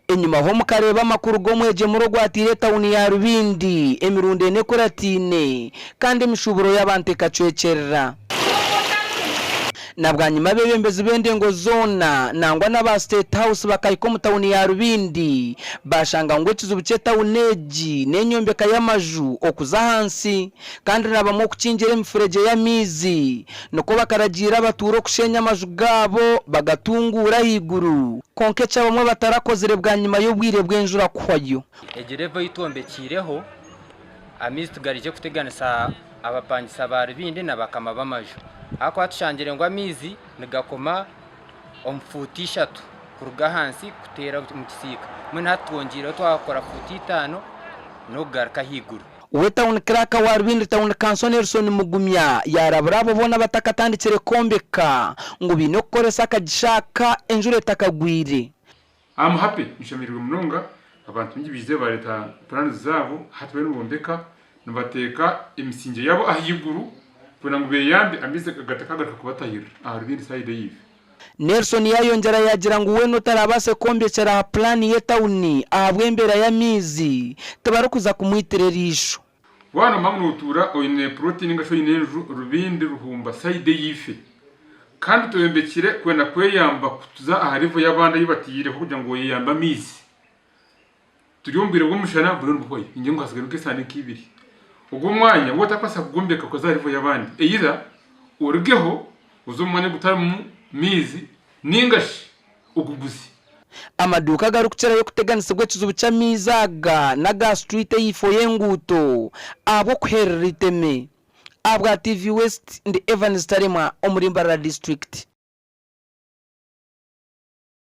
Enyimaho mukareeba amakuru g'omwegyemure ogwataire etauni ya Rubindi emirundi ena ekurataine kandi emishuuburo y'abantu ekacwekyerera. Na bwanyima abeebembezi b'endengo zoona nangwa n'aba State House bakahika omu tauni ya Rubindi baashanga ngu ekizibu ky'etauni egi n'enyombeka y'amaju okuza ahansi kandi na bamwe okukingira emifuregye y'amaizi nikwo bakaragiira abatuura okushenya amaju gaabo bagatunguura ahaiguru kwonka eki abamwe batarakozire bwanyima y'obwire bw'enjura kuhwayo. Egi level ei twombekiireho amaizi tigarije kuteganisa abapangisa ba Rubindi na bakama b'amaju ahakuba tushangire ngu amaizi nigakoma omu fuuti ishatu kuruga ahansi kuteera omu kisiika mbwenu hati twongiireho twakora fuuti itaano n'okugaruka ahaiguru. We Town Clerk wa Rubindi Town Council Nelson Mugumya yaarabura abo boona abatakatandikire kwombeka ngu baine kukoresa akagisha aka enjura etakagwire. Am happy nshemereirwe munonga abantu baingi baizire bareeta plans zaabo hati bariyo nibombeka nibateeka emisingye yaabo ahaiguru kwenda ngu beyambe amaizi gatakagaruka kubatahirira aha rubindi side eyiife. Nelson yaayongyera yaagira ngu weena otaraabaase kwombekyera aha pulaani y'etauni ahabw'embeera y'amaizi, tibarikuza kumwitira eriisho. Waaba noomanya ngu nootuura oine puroti nainga shi oine enju Rubindi, Ruhumba sayidi eyiife kandi toyombekire kwenda kweyamba kuza aha level y'abandi ei bataireho kugira ngu oyeyambe amaizi, Turi omu bwire bw'omushana buriyo nibuhwayo, ningira ngu hatsigaire nk'esaaha nk'ibiri. Ogwo omwanya waaba otarikubaasa kugwombeka kuza aha level y'abandi, either orugeho oze omu mwanya ogutarimu maizi nainga shi oguguze. Amaduuka agarikukirayo kuteganisibwa ekizibu ky'amaizi aga n'aga street eyaifo y'enguuto ahabw'okuherera eiteme. Ahabwa TV West, ndi Evans Taremwa omuri Mbarara District.